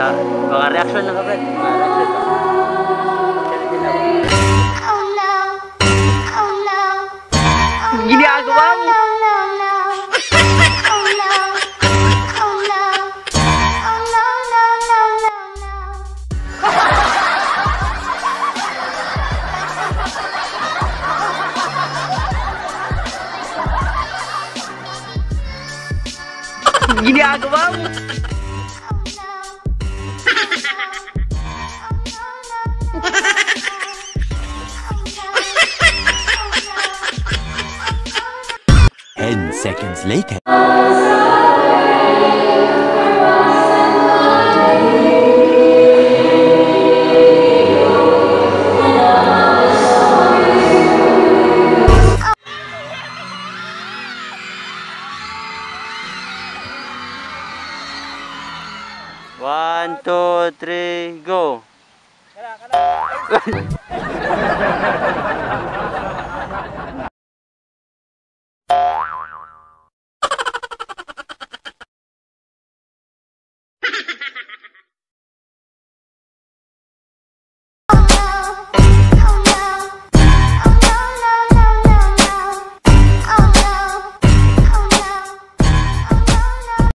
Sa mga reaction lang ka, Brad. Mga reaction ba? Oh no. Oh no. Oh, Ginagawa mo! no, no, no. Oh no. Oh no. Oh no, no, no, no, no. Ginagawa mo! Oh no. Oh no, no, no, no. Oh no. Oh no. 10 seconds later. One, two, three, go!